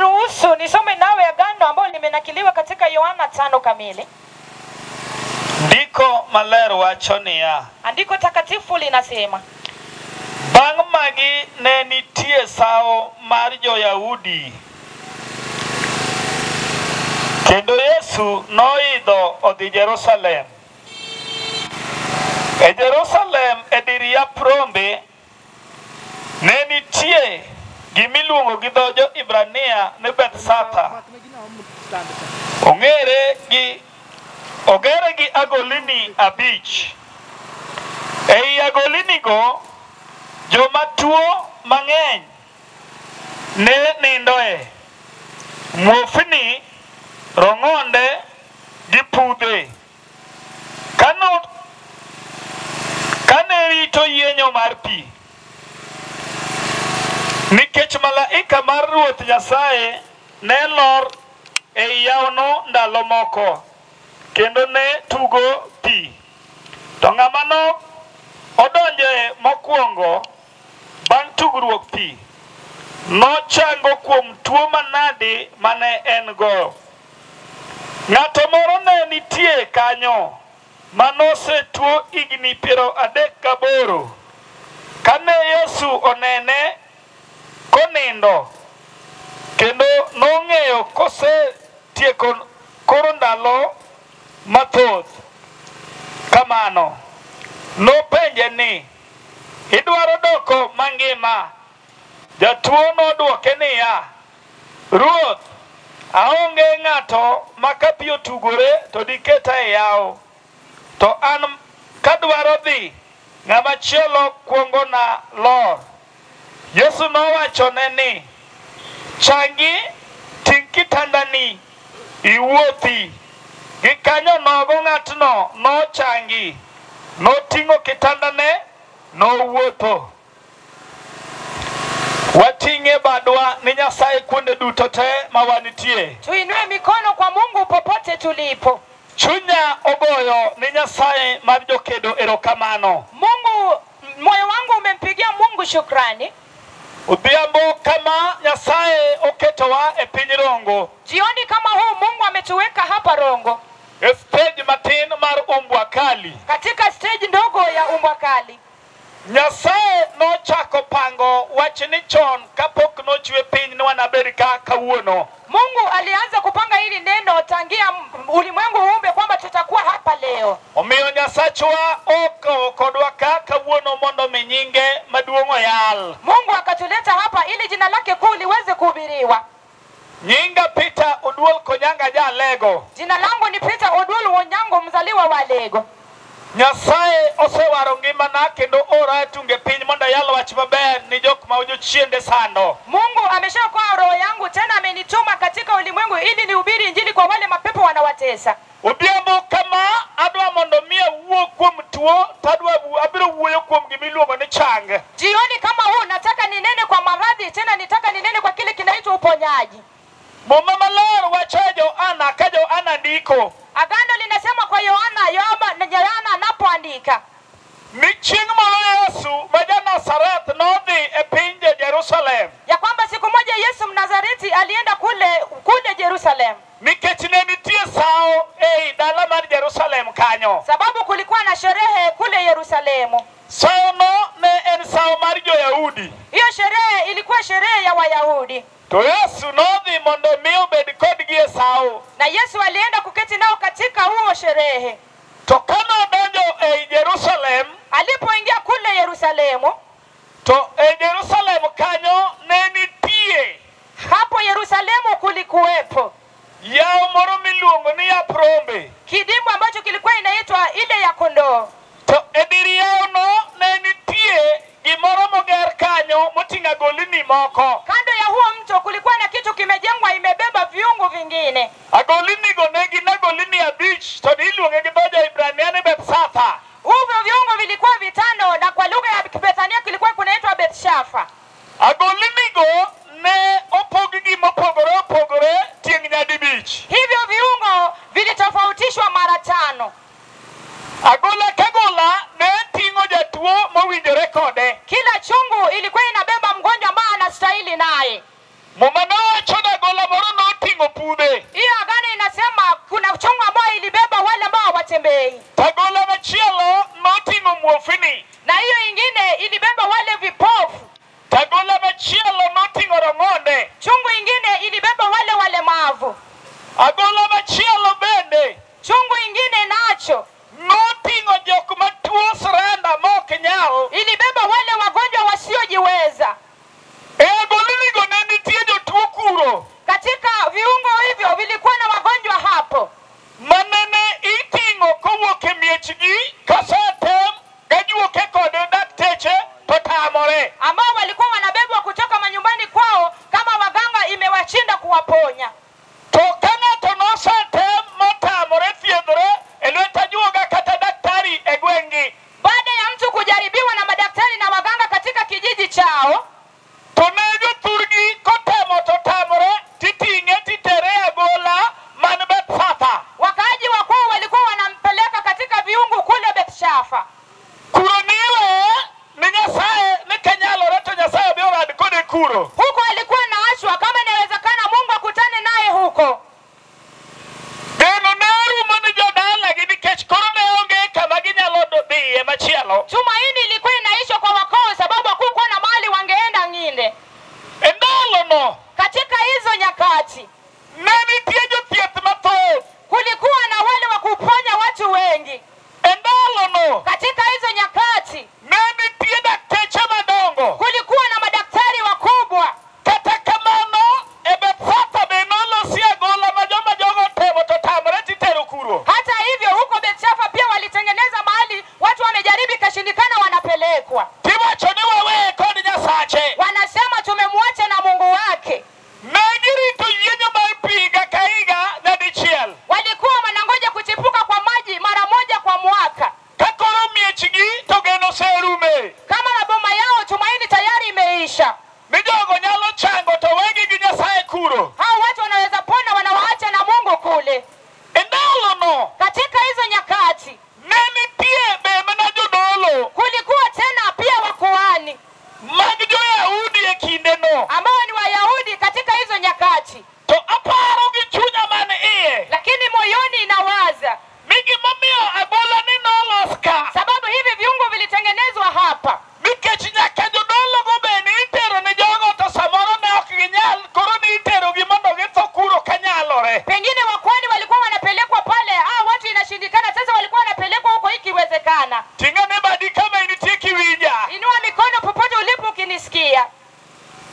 Niruhusu nisome nawe agano ambalo limenakiliwa katika Yohana 5 kamili. Ndiko maler wacho niya. Andiko takatifu linasema, bang' magi ne nitie sawo mar jo-Yahudi, kendo Yesu noidho odhi Jerusalem. E Jerusalem e dir yap rombe ne nitie gimiluongo gi dho jo-Ibrania ni Bethsatha. Ogere gi agolini 5. Ei agolinigo joma tuo mang'eny ne nindoe, muofni, rong'onde gi pudhe. Kane rito yienyo mar pi, nikech malaika mar Ruoth Nyasaye ne lor ei yawono ndalo moko, kendo ne tugo pi. To ng'ama no odonjoe mokwongo bang' tugruok pi, nochango kuom tuo manadi mane en go. Ng'ato moro ne nitie kanyo manosetuo higni 38. Kane Yesu onene konindo, kendo nong'eyo kosetieko koro ndalo mathoth kamano, nopenje ni, idwaro doko mangima? Jatuo nodwoke niya, Ruoth, aonge ng'ato ma ka pi otugore to diketa e yawo, to an kadwaro dhi, ng'ama chielo kuongona lor. Yesu nowachone ni, changi, ting' kitandani, iwuothi. Gikanyo nogo ng'atno nochangi, noting'o kitandane, nowuotho. Wating'e badwa ni Nyasaye kuonde duto te ma wanitie. Tuinue mikono kwa Mungu popote tulipo. Chunya ogoyo ni Nyasaye mar jokedo erokamano. Mungu, moyo wangu umempigia Mungu shukrani. Odhiambo kama Nyasaye oketowa e piny Rongo. Jioni kama huu Mungu ametuweka hapa Rongo. E stage matin mar Umbwa Kali. Katika stage ndogo ya Umbwa Kali. Nyasaye nochako pango wachni chon kapok nochwe piny ni wanabed ka kawuono. Mungu alianza kupanga hili neno tangia ulimwengu uumbe kwamba tutakuwa hapa leo. Omiyo Nyasachwa oko kodwa ka kawuono mondo mi nyinge maduong' oyal. Mungu akatuleta hapa ili jina lake kuu liweze kuhubiriwa. Nyinga Peter Oduol Konyanga Jalego. Jina langu ni Peter Oduol Onyango, mzaliwa wa Lego. Nyasaye osewaro ngimana kendo ora e tunge piny mondo ayal wach maber ni jok ma ojochiende sando. Mungu ameshaokoa roho yangu tena amenituma katika ulimwengu ili nihubiri injili kwa wale mapepo wanawatesa. Odhiambo kama adwa mondo mi awuo kuom tuo to abiro wuoyo kuom gima iluongo ni chang. Jioni kama huu nataka ninene kwa maradhi, tena nitaka ninene kwa kile kinaitwa uponyaji. Muma maler wacho e Johana ka Johana ndiko. Agano linasema kwa Yohana, Yohana anapoandika ni chieng' moro Yesu ma ja-Nazareth nodhi e pinje Jerusalem, ya kwamba siku moja Yesu Mnazareti alienda kule Jerusalem, nikech ne nitie sawo ei dala mar Jerusalem kanyo, sababu kulikuwa na sherehe kule Yerusalemu. Sawono ne en sawo mar jo-Yahudi. Hiyo sherehe ilikuwa sherehe ya Wayahudi. To Yesu nodhi mondo mi obed kodgi e sawo, na Yesu alienda kuketi nao katika huo sherehe. To kanodonjo ei Jerusalem, alipoingia kule Yerusalemu, to e Jerusalem kanyo ne nitie, hapo Yerusalemu kulikuwepo yawo moro miluongo ni yap rombe, kidimbwi ambacho kilikuwa inaitwa ile ya kondoo. To e dir yawono ne nitie gimoro moger kanyo moting'o agolini moko. Kando ya huo mto kulikuwa na kitu kimejengwa imebeba viungo vingine. Agolinigo ne gin agolini 5 to iluonge gi dho jo-Ibrania ni Bethsatha. Hivyo viungo vilikuwa 5 na kwa lugha ya Kibethania kilikuwa kunaitwa Bethshafa. Agolinigo ne opog gi mopogore opogore tieng' nyadibich. Hivyo viungo vilitofautishwa mara 5. Agola ka gola ne ting'o jatuo mowinjore kode. Kila chungu ilikuwa inabeba mgonjwa ambaye anastahili naye. Muma nowacho ni agola Agola machielo bende Chungu ingine nacho noting'o jok matuo siranda mok nyal. Ilibeba wale wagonjwa wasiojiweza. E agolnigo ne nitie jotuo kuro Katika viungo hivyo vilikuwa na wagonjwa hapo manene iting'o kowuok e miechgi kosetem gajuoke kod dakteche to tamore. Ambao walikuwa wanabebwa kutoka manyumbani kwao kama waganga imewashinda kuwaponya. To ka ng'ato nosetem motamore thiedhore e lwet ajuoga kata daktari e gweng'gi, Baada ya mtu kujaribiwa na madaktari na waganga katika kijiji chao, to ne jothurgi kotemo to tamore titing'e titere e agola man Bethfatha. Wakaaji wa kwao walikuwa wanampeleka katika viungu kule Bethshafa. Kuro niweye ni Nyasaye ni kanyalore to Nyasaye obi orad kode kuro. Huko alikuwa naachwa, kama inawezekana Mungu akutane naye huko. Geno ne orumo ni jodalagi nikech koro ne onge kama ginyalo dhiye machielo. Tumaini ilikuwa inaisha kwa wakoo, sababu hakukuwa na mahali wangeenda ngine. E ndalono Katika hizo nyakati ne nitie jothieth mathoth. Kulikuwa na wale wa kuponya watu wengi. E ndalono Katika hizo nyakati ne nitie dakteche madongo. Kulikuwa na madaktari wakubwa. Kata kamano e Bethfatha be nolosi agola ma joma jogo otemo to tamore titero kuro. Hata hivyo huko Bethshafa pia walitengeneza mahali watu wamejaribu ikashindikana, wanapelekwa. Tiwacho ni waweye kod Nyasache. Wanasema tumemwacha na Mungu wake. Ne girito yienyo mar pi higa ka higa nyadichiel. Walikuwa wanangoja kuchipuka kwa maji mara moja kwa mwaka. Ka koro miechgi to geno oserume. Kama maboma yao tumaini tayari imeisha. Ni jogo nyalo chango to wegi gi Nyasaye kuro. Hao watu wanaweza pona, wanawaacha na Mungu kule. E ndalono Katika hizo nyakati ne nitie be mana jodolo kulikuwa tena pia wakuhani mag jo-Yahudi e kindeno. Ambao ni Wayahudi katika hizo nyakati. To aparo gi chunya man iye Lakini moyoni inawaza ni gimomiyo agola ni nolos ka, sababu hivi viungo vilitengenezwa hapa, nikech nyaka jodologo be ni itero ne jogo to samoro ne ok ginyal, koro ni iterogi mondo githo kuro kanyalore. Pengine wakuhani walikuwa wanapelekwa pale, watu inashindikana, sasa walikuwa wanapelekwa huko ikiwezekana. Ting'ane badi kama initie kiwinja. Inua mikono popote ulipo ukinisikia.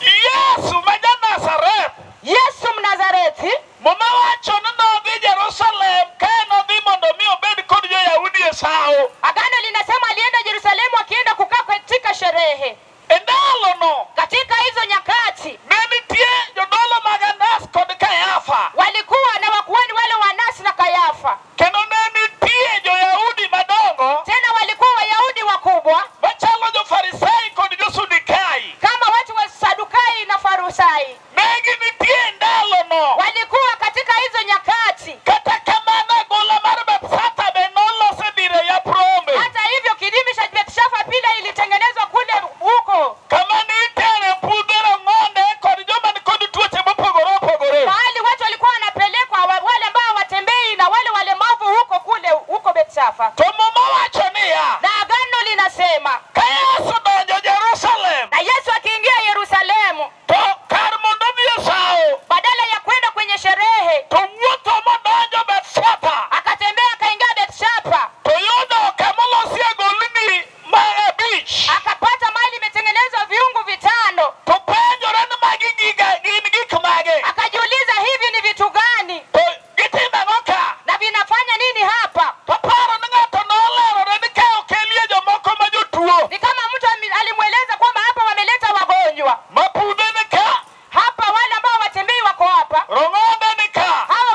Yesu ma ja-Nazareth, Yesu Mnazareti, Muma wacho ni nodhi Jerusalem ka enodhi mondo mi obed kod jo-Yahudi e sawo. Agano linasema alienda Yerusalemu akienda kukaa katika sherehe. E ndalono Katika hizo nyakati ne nitie jodolo mag Anas kod Kayafa, walikuwa na wakuhani wale wa Anasi na Kayafa. Kendo ne nitie jo-Yahudi madongo Tena walikuwa Wayahudi wakubwa machalo jo-Farisai kod jo-Sadukai. Kama watu wa Sadukai na Farusai. Ne ginitie ndalono. Walikuwa katika hizo nyakati. Kata kamano agola mar Bethsatha be nolos e dire Yap Rombe. Hata hivyo kidimi cha Bethshafa pia ilitengenezwa kule huko. Kama nitere pudhe rong'onde kod joma nikod tuoche mopogore opogore. Mahali watu walikuwa wanapelekwa wale ambao watembei na wale walemavu huko kule huko Bethshafa. To Muma wacho niya, Na agano linasema ka Yesu donjo Jerusalem, na Yesu akiingia Yerusalemu, to kar mondo odhi e sawo, badala ya kwenda kwenye sherehe, to wuotho modonjo Bethsatha, akatembea akaingia Bethshafa, to yudo kamolosi agolni ma abich, akapata mahali imetengenezwa viungu vitano, to penjore ni magi giga gin gik mage, akajiuliza hivi ni vitu gani to gitimo ang'o ka? na vinafanya nini hapa? To aparo ni ng'ato nolerore ni ka okelie jomoko ma jotuo, Ni kama mtu alimweleza kwamba hapa wameleta wagonjwa, ma pudhe ni ka, hapa wale ambao watembei wako hapa, rong'onde ni ka, hawa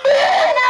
Amen.